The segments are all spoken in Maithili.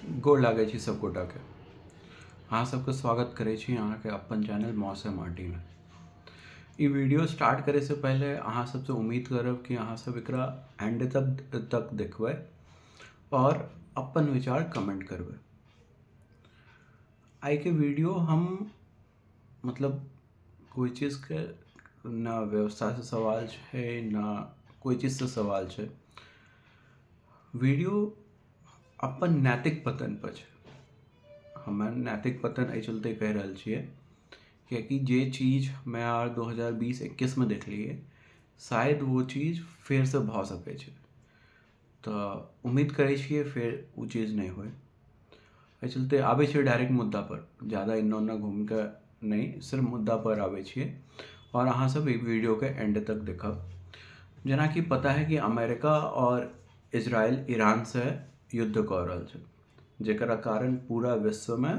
गोर लागै छी सब गोटाके। अहाँ सबके स्वागत करै छी अहाँके अपन चैनल मौसम आर्टीमे। ई वीडियो स्टार्ट करैसँ पहिले अहाँ सबसँ उम्मीद करब कि अहाँ सब एकरा एंड तक तक देखबै आओर अपन विचार कमेंट करबै। आइके वीडियो हम मतलब कोइ चीजके ना व्यवस्थासँ सवाल छै ना कोइ चीजसँ सवाल छै। वीडियो अपन नैतिक पतन पर छै। हमे नैतिक पतन एहि चलते कहि रहल छियै कियाकि जे चीज हमे आर 2020-21 मे देखलियै, शायद वो चीज फेरसँ भऽ सकै छै। तऽ उम्मीद करै छियै फेर ओ चीज नहि होइ। एहि चलते आबै छियै डायरेक्ट मुद्दा पर, ज्यादा एन्ने ओन्ने घूमि कऽ नहि, सिर्फ मुद्दा पर आबै छियै आओर अहाँ सब ई वीडियोके एंड तक देखब। जेनाकि पता है कि अमेरिका आओर इजराइल ईरानसँ युद्ध कऽ रहल छै, जकरा कारण पूरा विश्वमे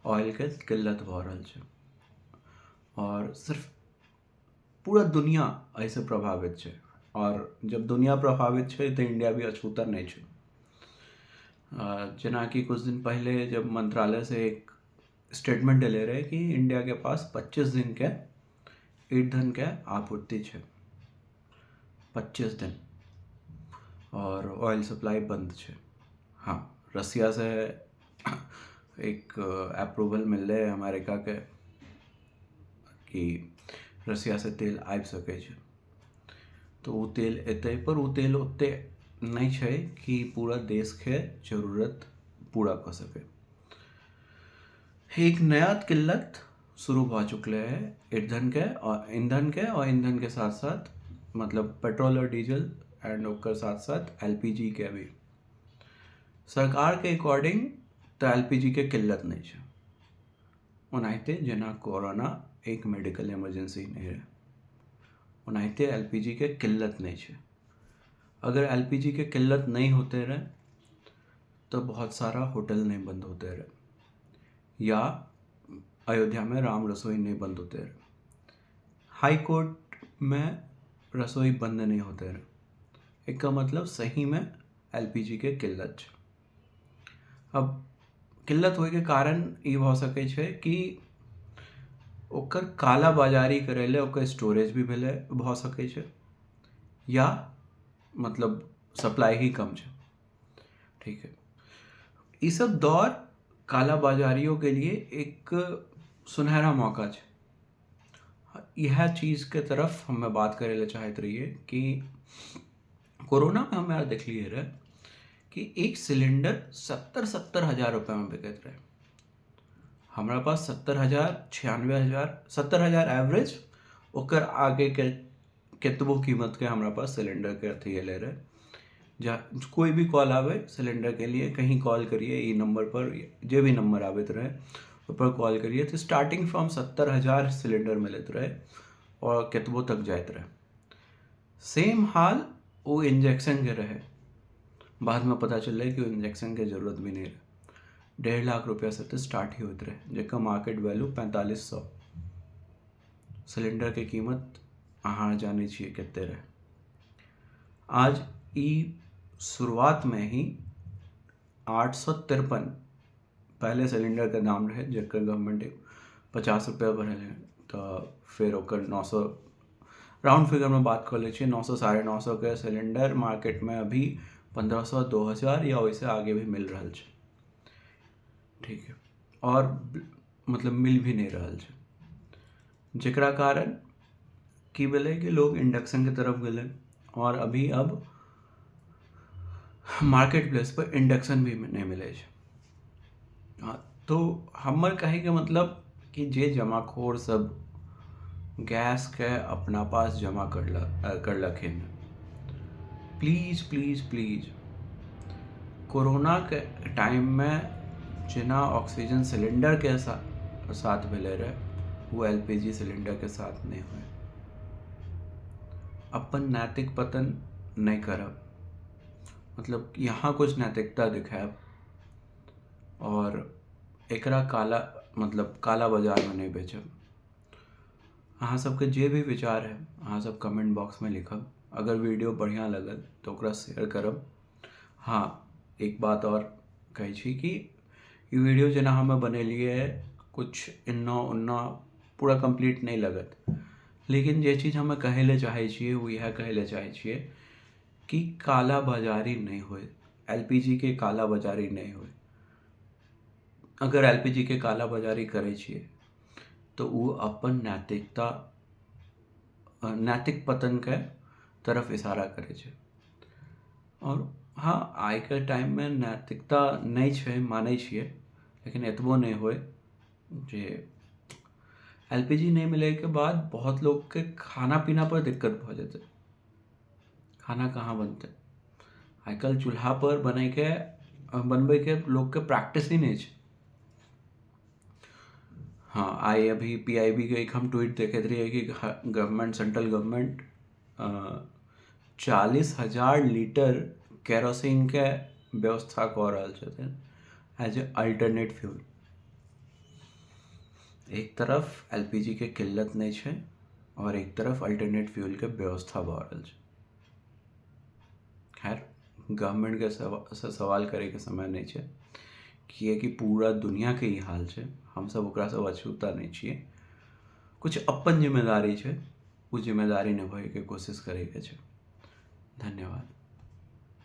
ऑयलके किल्लत भऽ रहल छै आओर सिर्फ पूरा दुनिया एहिसँ प्रभावित छै। आओर जब दुनिया प्रभावित छै तऽ इंडिया भी अछूता नहि छै। जेनाकि कुछ दिन पहिले जब मंत्रालयसँ एक स्टेटमेंट एलै रहै कि इंडियाके पास 25 दिनके ईंधनके आपूर्ति छै, 25 दिन, आओर ऑयल सप्लाई बन्द छै। हँ, रसियासँ एक अप्रूवल मिललै अमेरिकाके कि रसियासँ तेल आबि सकै छै, तऽ ओ तेल एतै, पर ओ तेल ओते नहि छै कि पूरा देशके जरूरत पूरा कऽ सकै। एक नया किल्लत शुरू भऽ चुकलै है ईंधनके आओर ईंधनके आओर ईंधनके साथ साथ मतलब पेट्रोल आओर डीजल एंड ओकर साथ साथ एलपीजी के भी। सरकारके अकॉर्डिंग तऽ एलपीजी के किल्लत नहि छै, ओनाहिते जेना कोरोना एक मेडिकल इमरजेंसी नहि रहै, ओनाहिते एलपीजी के किल्लत नहि छै। अगर एलपीजी के किल्लत नहि होते रहे तऽ बहुत सारा होटल नहि बंद होते रहे, या अयोध्या में राम रसोई नहीं बंद होते रहे, हाई कोर्ट में रसोई बंद नहीं होते रहे। एकर मतलब सही में एलपीजी के किल्लत छै। अब किल्लत होइके कारण ई भऽ सकै छै कि ओकर काला बाजारी करै लए ओकर स्टोरेज भी भेलै भऽ सकै छै, या मतलब सप्लाई ही कम छै। ठीक है, ई सब दौर काला बाजारियों के लिए एक सुनहरा मौका छै। इएह चीजके तरफ हमे बात करै लए चाहैत रहियै कि कोरोनामे हमे आर देखलियै रहए कि एक सिलेंडर 70-70 हजार रुपैआमे बिकैत रहै। हमरा पास 70,000, 96,000, 70,000 एवरेज, ओकर आगेके केतबो कीमतके हमरा पास सिलेंडरके अथी एलै रहए। जा कोई भी कॉल आबै सिलेंडरके लिए, कहीं कॉल करिए ई नंबर पर, जे भी नंबर आबैत रहै ओहिपर कॉल करिए तऽ स्टार्टिंग फ्रॉम 70,000 सिलेंडर मिलैत रहै आओर केतबो तक जाइत रहै। सेम हाल ओ इंजेक्शनके रहै। बादमे पता चललै कि ओ इंजेक्शनके जरूरत भी नहि रहै। 1.5 लाख रुपैआसँ तऽ स्टार्ट ही होइत रहै, जकर मार्केट वैल्यू 4500। सिलेंडरके कीमत अहाँ जानै छियै कते रहै। आज ई शुरुआतमे ही 853 पहले सिलेंडरके दाम रहै, जकर गवर्नमेंट 50 रुपैआ बढ़ेलै, तऽ फेर ओकर 900, राउंड फिगरमे बात कऽ लै छियै, 900 950 के सिलेंडर मार्केटमे अभी 1500, 2000 या ओहिसँ आगे भी मिल रहल छै। ठीक है, आओर मतलब मिल भी नहि रहल छै, जकरा कारण की भेलै कि लोग इंडक्शनके तरफ गेलै आओर अभी अब मार्केट प्लेस पर इंडक्शन भी नहि मिलै छै। हँ, तो हमर कहैके मतलब कि जे जमाखोर सब गैसके अपना पास जमा करलखिन, प्लीज प्लीज प्लीज कोरोनाके टाइममे जेना ऑक्सीजन सिलेंडरके साथ भेलै रहै, ओ एलपीजी सिलेंडरके साथ नहि होइ। अपन नैतिक पतन नहि करब, मतलब यहाँ कुछ नैतिकता दिखायब और एकरा काला मतलब काला बाजारमे नहि बेचब। अहाँ सबके जे भी विचार है अहाँ सब कमेंट बॉक्समे लिखब। अगर वीडियो बढ़िआँ लगल तऽ ओकरा शेयर करब। हाँ, एक बात और कहै छी कि ई वीडियो जेना हमे बनेलियै कुछ एन्ना ओन्ना पूरा कम्प्लीट नहि लगत, लेकिन जे चीज हमे कहै लए चाहै छियै ओ इएह कहै लए चाहै छियै कि काला बाजारी नहि होइ, एलपीजी के काला बाजारी नहि होइ। अगर एलपीजी के काला बाजारी करै छियै तऽ ओ अपन नैतिकता नैतिक पतनके तरफ इशारा करै छै। आओर हँ, आइके टाइममे नैतिकता नहि छै मानै छियै, लेकिन एतबो नहि होइ जे एलपीजी नहि मिलैके बाद बहुत लोकके खाना पीना पर दिक्कत भऽ जेतै। खाना कहाँ बनतै? आइ काल्हि चूल्हा पर बनैके बनबैके लोकके प्रैक्टिस ही नहि छै। हँ, आइ अभी पीआईबी के एक हम ट्वीट देखैत रहियै कि गवर्नमेंट, सेंट्रल गवर्नमेंट 40,000 लीटर केरोसिनके व्यवस्था कऽ रहल छथिन एज ए अल्टरनेट फ्यूल। एक तरफ एलपीजी के किल्लत नहि छै और एक तरफ अल्टरनेट फ्यूल के व्यवस्था भऽ रहल छै। खैर, गवर्नमेंटके से सवाल करैके समय नहि छै, किएकि पूरा दुनिआके ई हाल छै, हमसब ओकरासँ अछूता नहि छियै। कुछ अपन जिम्मेदारी छै, ओ जिम्मेदारी निभबैके कोशिश करैके छै। धन्यवाद।